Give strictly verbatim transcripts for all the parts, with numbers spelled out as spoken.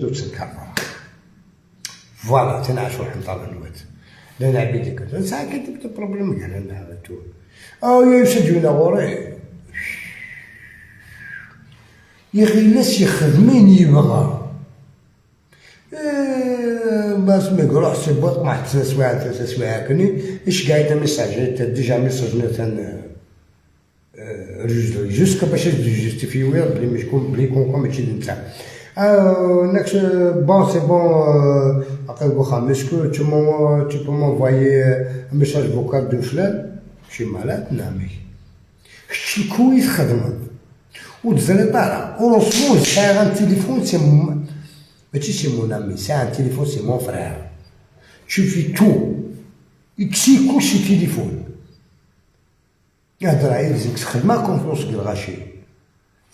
ur ttenkareḍ ara. Voilà, tinaɛc ur ḥenṭaren wat. Llan ɛbid ikkaten. Nesɛa kan tibda problème gar-aneɣ, tout. Ah, ya yusa-d yiwen ɣur-i. Iɣil-as yexdem ayen yebɣa. Eh, bas mi iruḥ si bwaṭ, ma ḥetten aswiɛa, aswiɛa akkenni, iceggeɛ-it message, déjà message-nni atan, eh, euh, jusque bac ad justifier belli meckum, belli kunkum mačči d netta. Euh, next, euh, bon, c'est bon, euh, aql-ik deg uxxam. Est-ce que tu m'en-, tu peux m'envoyer, euh, un message vocal de flan? Je suis malade, non, mais. Kečč lku i txedmeḍ. Ur teẓriḍ ara. Heureusement, sɛiɣ un téléphone, c'est mon, mačči c'est mon ami, c'est un téléphone, c'est mon frère. Tu fais tout. Yekkes-iyi kullec si téléphone. Ihder ɛid zik s xedma confiance deg lɣaci.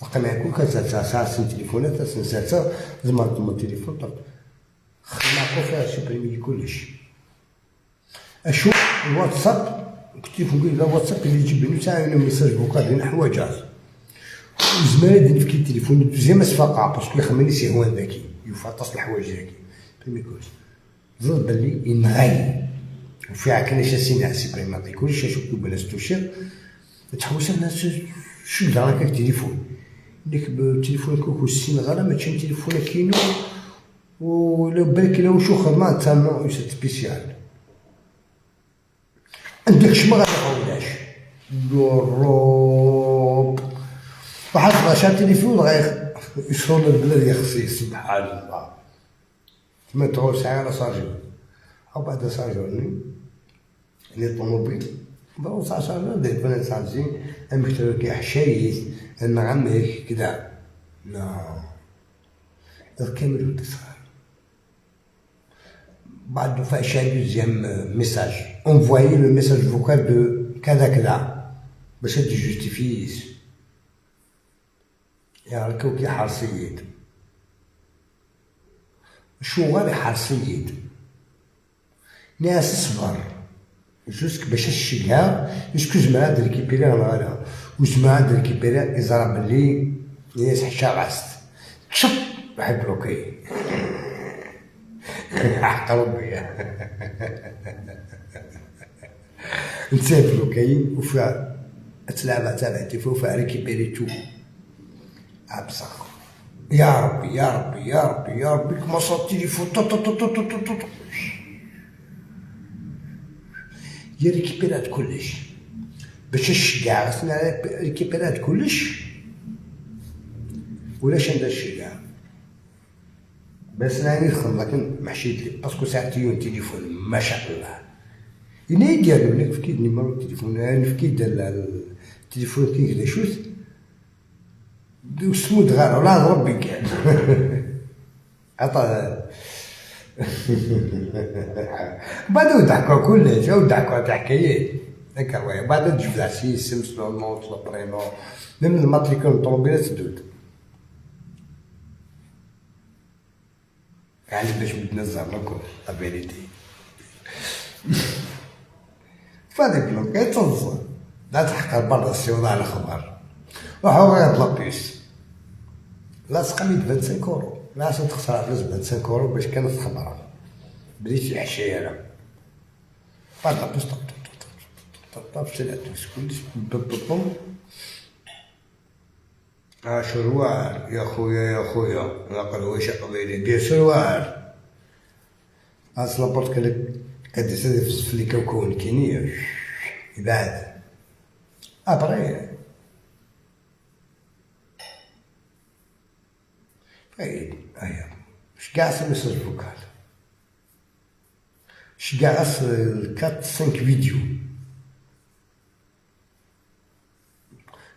Aql-aɣ kul kan sa, sa, sa, sin tilifunat, asen sa, sa, tzemreḍ temmeḍ tilifun, ṭṭef. Xedma confiance, supprimer kullec. Acu, WhatsApp, كنت يكون يقول لا، WhatsApp اللي يجيب له ساعة، إنه message vocal، هنا حوايج. وزمان هذه نفكي التليفون، دوزيام اسفاقة، parce que يخمني سي هو ذكي، يفطس الحوايج ذكي. فهمي كويس. Ẓriɣ belli yenɣa-yi. Ufiɣ akken acu asin supprimer kullec, acu kubel as tuciḍ. Tḥewwes akken acu, acu d akka tilifun. Nekk tilifun-ik ur ssineɣ ara, mačči n tilifun-agi inu. Ula balak ila wacu xedmeɣ, netta non, c'est spécial. Anda kecmeɣ ad ulac. L'Europe. Waḥed ɣaca tilifun dɣa yexsi, yesrun lbelad yexsi, subḥan Allah. تما تغوص على ساجور. أو بعد ساجور ني. ني طوموبيل. تغوص على ساجور، دي بنا سانزي. أمك تروكي حشايس. أنا عمك كذا. لا. كامل ولد صغار. بعد فاش deuxième message. Envoyer le message vocal de كذا كذا. باش تجي justifier. يا ركوكي حرصيد. شو غير حرصيد. ناس صبر. جوسك باش الشقة، جوسك زعما هاد ريكيبيري ولا لا؟ وزعما هاد ريكيبيري يزرع بلي ناس حشا غاست. تشط، راح يبلوكي. حق ربي. نسيت لوكاين وفا تلعب تاع الهاتف وفا ريكيبيري تو. ابصح. يا ربي، يا ربي، يا ربي، يا ربي، كما صار التليفون، طو، طو، طو. يا ريكيبيرات كلش. باش الشقاع، خصنا ريكيبيرات كلش. ولاش عندها الشقاع. بس راني ندخل لكن محشي لي، باسكو ساعتي يون تليفون، ما شاء الله. إني قالوا لك فكيت نيميرو التليفون، أنا فكيت ال-، ال-، التليفون كي كذا شوت. دو سمو دغار، ولا هذا ربي قال. عطا. بعد ضحكوا كلش، وضحكوا تاع حكايات. هكا وي. بعد تجبد على سي اسم، سلو نون، سلو برينو. من الماتريكول الطوموبيلات تدود. يعني باش بدنا الزهر لكم، لا فيريتي. فهذاك لوكا يتنصر. لا تحقر برا السيوضة على خبر. روحوا غير لابيس. لا سقمي ب خمسين اورو. لا عشان تخسر على فلوس ب خمسين اورو باش كانت خبرة. بديت العشية أنا. بعد لابيس طب، طب، طب، طب، طب، طب، سرعة كلش. بب، بب، بب. آه، شروال، يا خويا، يا خويا، نقل واش قبيلي، دير شروال. أصلا برك لك، قد يصير في السفلي كوكون، كينيا. يبعد. أبري. طيب، أيا. شكاع سي ميساج فوكال. شكاع أصل الكات سانك فيديو.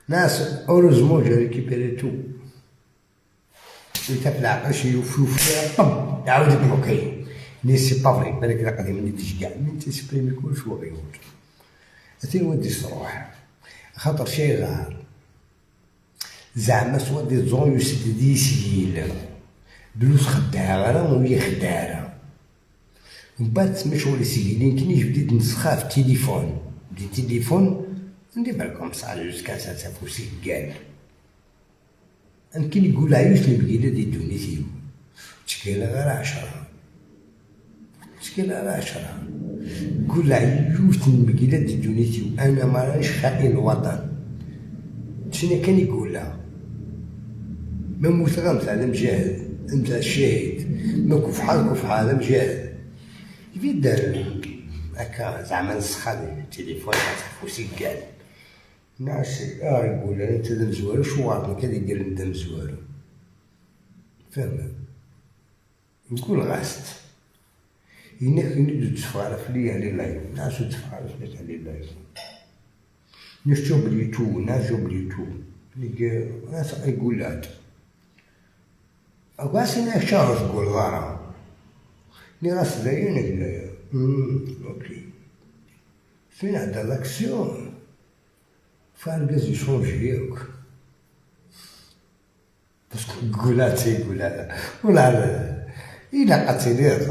ناس، اوروزمون جو ريكيبيري تو. انت في العقل شي يوفي وفي طب، يعاود يبلوكي. مي سي با فري، بالك لا قديم اللي تشجع، من تسبريمي كلش وغيوت. اثنين ودي الصراحة. خاطر شي غار. زعما سوا دي زون يسد دي سيل. بلوس خدها غير ويا خدها. ومن بعد تسمى شغل يسيلين كني بديت نسخها في التليفون. بديت التليفون، ندير بالكم صار جوج كاسات فوسي كان. أنا كي نقول عيوش نبقي لا دي دوني فيهم. Ttgaleɣ ara ɛecra. Ttgaleɣ ara ɛecra. Ggulleɣ yiwet n lmeggila di ddunit-iw, ana ma ranic xain lwaṭan. Ttini kan i ggulleɣ. Ma mmuteɣ, ad mteɣ d amjahed, ad mteɣ d ccahid. Ma kufḥeɣ, ad kufḥeɣ d amjahed. Ibidden akka, zeɛma nesxal tilifun ɣef useggan. Nɛas, ah, iggullan, anta d amezwaru, acuɣer nekk ad iggren d amezwaru? Fehmem? Gulleɣ-as-tt. Yenna-k, yenna-d ur d-teffeɣ ara fell-i, yeɛli layf. Nɛas ur d-teffeɣ ara fell-i, yeɛli layf. Nɛas j'oublie tout, nɛas j'oublie tout. Neg-, nɛas iggullan-d. Akwasi nɛas caɣ ur tegguleḍ ara. Nniɣ-as dayen, eg dayen. Hmm, ok. Fin ɛedda l'action. Fa argaz yecunji akk. Parce que ggula d tigula. Ula ilaq ad tiliḍ.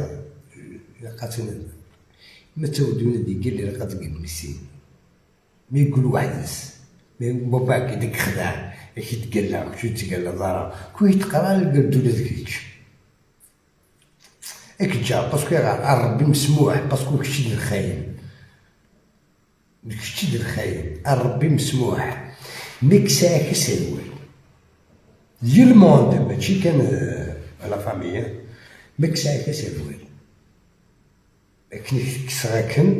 Ilaq ad tiliḍ. Ma d tawduna d igil, ilaq ad tgellem sin. Mi yeggul weḥd-s. Mi baba-k i d-yexdeɛ, i k-id-galla, kečč ur tettgallaḍ ara. Kul i teqra, lgeld ula d kečč. I k-ǧǧa, parce que a Rebbi mesmuḥ, parce que kečč d lxayen. D kečč i d lxayen, a Rebbi mesmuḥ. Mi yesɛa-k aserwal. Di le monde, mačči kan, euh, la famille, mi yesɛa-k aserwal. Akken i k-kkseɣ akken,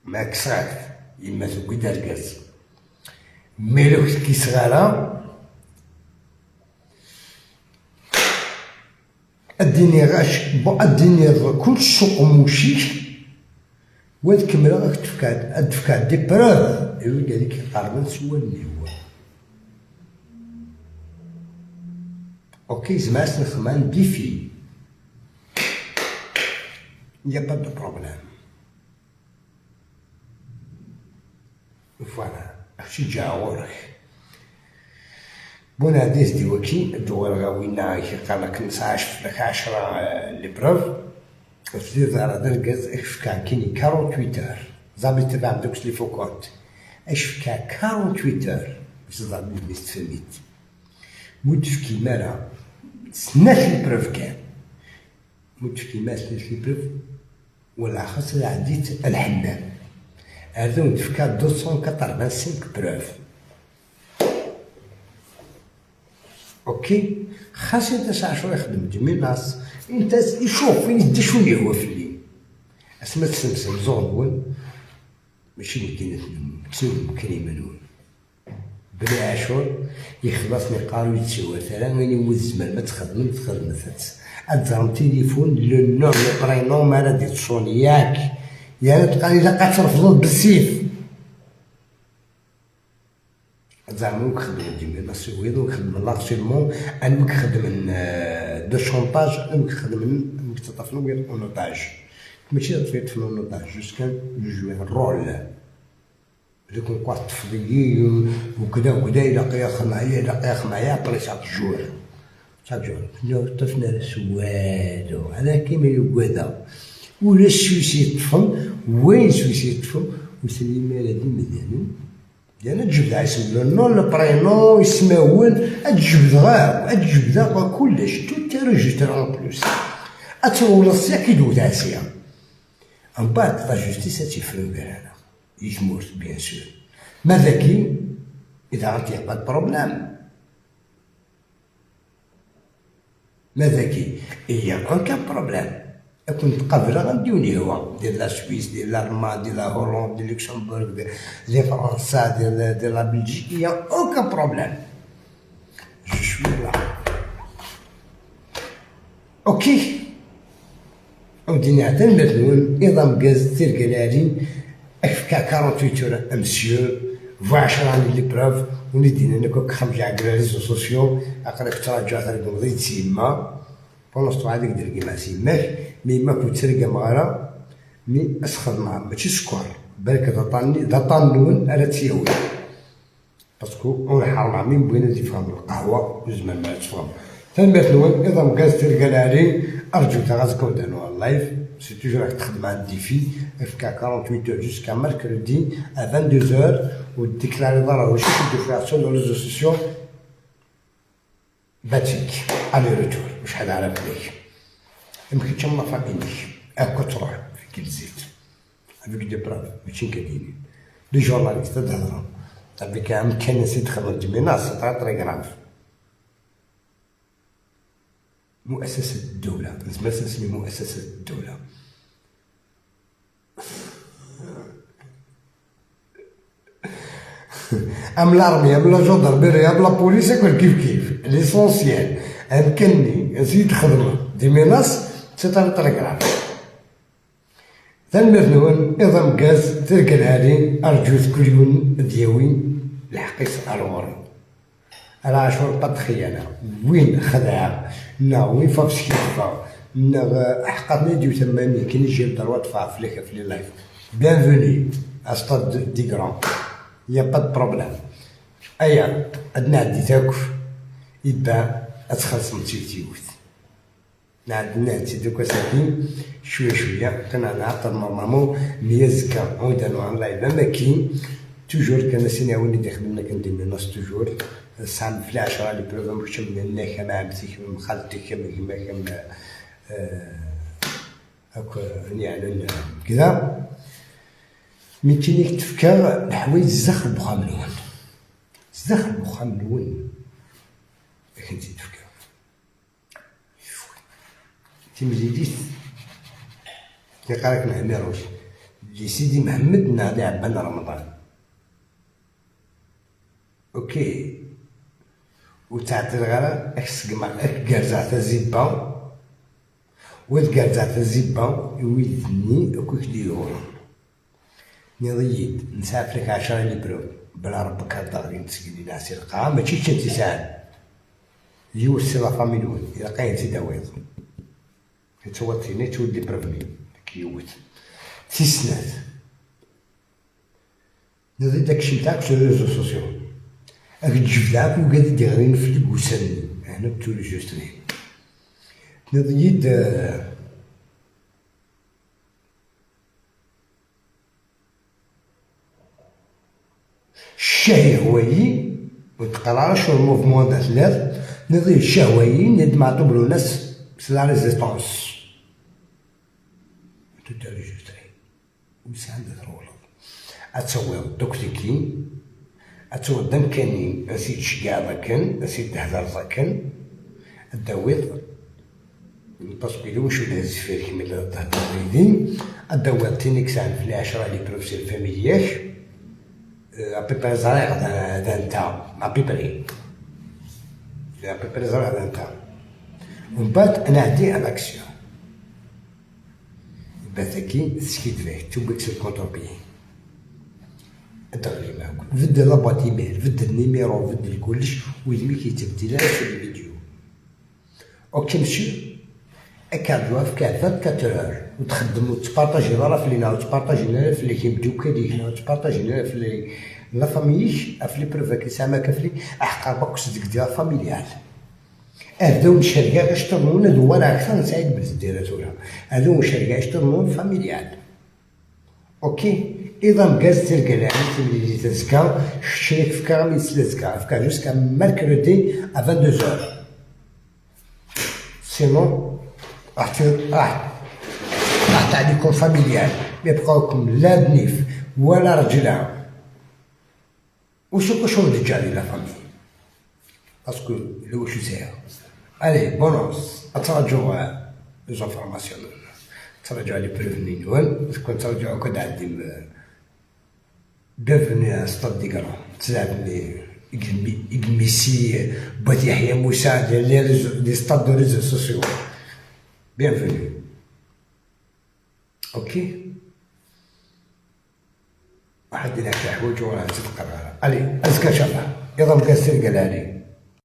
ma kkseɣ-ak, yemma tugi-d argaz. Mi ur k-kkseɣ ara, ad d-iniɣ ac-, bon, ad d-iniḍ kullec s uqemmuc-ik, wa ad kemmleɣ ad k-d-fkeɣ, ad d-fkeɣ des preuves i wid ad k-iqerben s wallen-iw. Ok, zemreɣ ad s-nexdem un défi. Il n'y a pas de problème. Voilà, ad k-ǧǧeɣ ɣur-k. Bon, ad d-yezdi waki, ad d-uɣaleɣ ɣer winna i k-iqqaren akken nesɛa fell-ak ɛecra, euh, l'épreuve. Ur tezdireḍ ara d argaz, ad k-fkeɣ nekkini quarante-huit heures. Ẓabi tabaɛem deg uslifukunt. Ad k-fkeɣ quarante-huit heures. Bac ad ẓren mi s-tfehmit. Ma ur d-tefkim ara snat l'épreuve kan. Ma ur d-tefkim ara snat l'épreuve, wala xas ad ɛeddit lḥemmam. Ar d awen-d-fkeɣ deux cent quatre-vingt-cinq preuves. Ok? Xas inta s ɛecra ixdem demi-nas, inta s icuɣef, ini d acu n yehwa fell-i. Asma tessemsem ẓur-nwen, mačči d ddinat-nwen, kksen-d mekkan iman-nwen. Bni Ɛacur, yexlaṣ mi qqar ur yettcewwat ara, ayen umi tzemrem ad txedmem, txedmet-tt. Ad teẓrem tilifun, le nom, le prénom, mi ara d-iṭṭcun, yak. Yerna tqal ilaq ad trefdeḍ bessif. Ad teẓrem ur k-xeddmen dima, ma tugiḍ ur k-xeddmen harcèlement, am k-xeddmen, euh, de chantage, am k-xeddmen, am k-ttaṭṭafen wiyaḍ en otage. Mačči ad ṭṭfen en otage, juste kan, je joue un rôle. Deg umeqqar teṭṭfeḍ-iyi, ukda, ukda, ilaq-iyi ad xedmeɣ aya, ilaq-iyi ad xedmeɣ aya, après ça tjur. Ça tjur. Ur ṭṭfen ara s walu. Ala kan ma yugadeɣ. Ulac swis yeṭṭfen, wayen swis yeṭṭfen, ur tellim ara d imdanen. Yan ad tjebdeɣ isem, le nom, le prénom, ismawen, ad tjebdeɣ akk, ad tjebdeɣ akk kullec, tout est enregistré en plus. Ad trewleḍ sya, ad k-id-wteɣ sya. Mbeɛd, la justice ad tt-yefrun gar-aneɣ. Di tmurt, bien sûr. Ma dagi, i daɣen, il y a pas de problème. Ma dagi, il y a aucun problème. Ad ken-qableɣ anda i wen-yehwa. Di la Suisse, di l'Allemagne, di la Hollande, di Luxembourg, di, di Fransa, di la, di la Belgique, il y a aucun problème. Je suis là. Ok. Ur d-iniɣ tanemmirt-nwen, iḍ ameggaz, tirga lɛali, ad k-fkeɣ quarante-huit heures, a monsieur, bu ɛecra n l'épreuve, win i d-yennan akk, akk xemjeɛ deg les réseaux sociaux, aql-ak ttṛaǧuɣ, tregmeḍ-iyi-d s yemma. Pendant ce temps, ad k-d-regmeɣ s yemma-k, mi yemma-k ur tt-regmeɣ ara, mi as-xedmeɣ, mačči sskeṛ, balak d aṭṭan-nni, d aṭṭan-nwen ara tt-yawin. Parce que ur ḥermeɣ mi wwin ad yeffɣen lqahwa, ur zemren ara ad tteffɣen. Tanemmirt-nwen, iḍ ameggaz, tirga lɛali, arǧut-aɣ azekka ad d-nernu live. C'est toujours avec traitement de défi, F K quarante-huit heures jusqu'à mercredi à vingt-deux heures, ou déclarer dans la recherche de faire sur les réseaux sociaux. Batik, aller-retour, شحال على بالك. يمكن تما فاميليك، أكو تروح في كل زيت. Avec des preuves, ماشي كديني. Les journalistes تهضروا. Avec un كان نسيت خدمة جميلة، c'est très très grave. مؤسسة الدولة، نسمي مؤسسة الدولة. ام لارمي، ام لا جوندرميري، ام لا بوليس، كل كيف كيف. L'essentiel، ام كني نسيت خدمة دي ميناس، c'est très très grave. Tanemmirt-nwen, iḍ ameggaz, tirga lɛali, arǧut kul yiwen ad yawi lḥeqq-is ar ɣur-i. Ala Ɛacur, pas de xiyana. Win xedɛeɣ, neɣ win fɣeɣ s kifeɣ, neɣ, eh, ḥeqqaten i d-yutan ma nekk, j'ai le droit ad ffɣeɣ fell-ak, ɣef les live. Bienvenue à Stade des Grands. Y a pas de problème. Aya, ad nɛeddi-t akk, ibba ad txellṣem d tiwtiwt. Nɛeddi-tt-id akk ass-agi, cwiya cwiya, kan ad nɛeṭṭel normalement, mi azekka, anda nwan live am akin, toujours kan asin a win i d-ixedmen akken d iminas, toujours, tesɛam fell-i ɛecra les preuves, am kečč, am nenna-k, am ɛemti-k, am xalti-k, am gma-k, am, eh, akk, eh, ayen yeɛnan, eh, kda. Mi kini k-d-fkeɣ leḥwayeǧ zdaxel n uxxam-nwen. Zdaxel n uxxam-nwen. Ad k-tt-id-fkeɣ. Timlilit yeqqar-ak Mhenni Rouge, di Sidi Mḥemmed neɣ di Ɛebban Remḍan. Ok. Ur ttɛeṭṭileɣ ara, ad k-seggmeɣ, ad k-gerrzeɣ tazibba, u ad gerrzeɣ tazibba i wid-nni akk i k-d-iḍuren. Tenniḍ-iyi-d, nesɛa fell-ak ɛecra les preuves, bla Rebbi kan d-ɣlint seg-nni neɣ si lqaɛa, mačči d kečč i tt-yesɛan. D yiwet si la famille-nwen, ilaq ad tt-id-tawiḍ. Ad tawiḍ tin, ad tawiḍ les preuves-nni, deg yiwet. Tis snat, tenniḍ-iyi-d ad k-cemteɣ akk sur les réseaux sociaux. Ad k-d-jebdeɣ akk ugad i d-iɣlin fell-i deg wussan-nni, ɛni d tous les jours-nni. Tenniḍ-iyi-d, eh, Ccah ihwa-yi, ur d-qqar ara sur le mouvement anda telliḍ, tenniḍ-iyi ccah ihwa-yi, nniɣ-d Meɛtub Lwennas, c'est la résistance. Tout est enregistré. Ur sɛan anda trewleḍ. Ad tawiḍ dukti-ki, ad tawiḍ d amkan-i, ad s-id-tceggɛeḍ akken, ad s-id-thedreḍ akken, ad d-tawiḍ, parce que d wacu d azifir kemm i la d-thedreḍ yid-i, ad d-tawiḍ tin i yesɛan fell-i ɛecra les preuves si lfamilya-k, euh, à peu près ẓriɣ d, d anta, à peu près. À peu près ẓriɣ d anta. Mbeɛd, ad nɛeddi à l'action. Bataki teskiddeb-ak, tewwi-k s lkontrpiyi. Ad d-teɣlim akk. Beddel la boîte email, beddel numéro, beddel kullec, wudem-ik yettbeddil ara sur les vidéos. Ok, monsieur, ad k-rǧuɣ, ad k-fkeɣ vingt-quatre heures, ur txeddem, ur tettpartajiḍ ara fell-i, neɣ ur ttpartajin ara fell-ak imeddukal-ik, neɣ ur ttpartajin ara fell-i la famille-ik, ɣef les preuves-agi tesɛam akka fell-i, aḥeqq Rebbi ad k-sdegdeɣ familial. Ad awen-cergeɣ iceṭṭiḍen-nwen ad uɣaleɣ akteṛ n Saɛid Benzeddira tura. Ad awen-cergeɣ iceṭṭiḍen-nwen familial. Ok? Iḍ ameggaz, tirga lɛali, timlilit azekka, keččini k-fkeɣ am yesla azekka, fkeɣ jusqu'à mercredi à vingt-deux heures. Sinon, راح ت-، راح، راح تعليكم familial. ما يبقاوكم لا ذنيف ولا رجلة. Wacu, wacu d-teǧǧa di la famille? Parce que la wacu sɛiɣ. Allez, bonne chance. Ad traǧuɣ, euh, les informations. Ad traǧuɣ les preuves-nni-nwen. Parce que ad traǧuɣ akk ad ɛeddim, euh, bienvenue à Stade des Grands. Tezɛef-nni, igmi-, igmisi, euh, Bwat Yeḥya Musa, les, les réseaux, les stades de réseaux sociaux. Bienvenue. Ok? واحد ديال هكا حوايج وراه تتقرر. Allez, azekka inchallah. Iḍ ameggaz, tirga lɛali.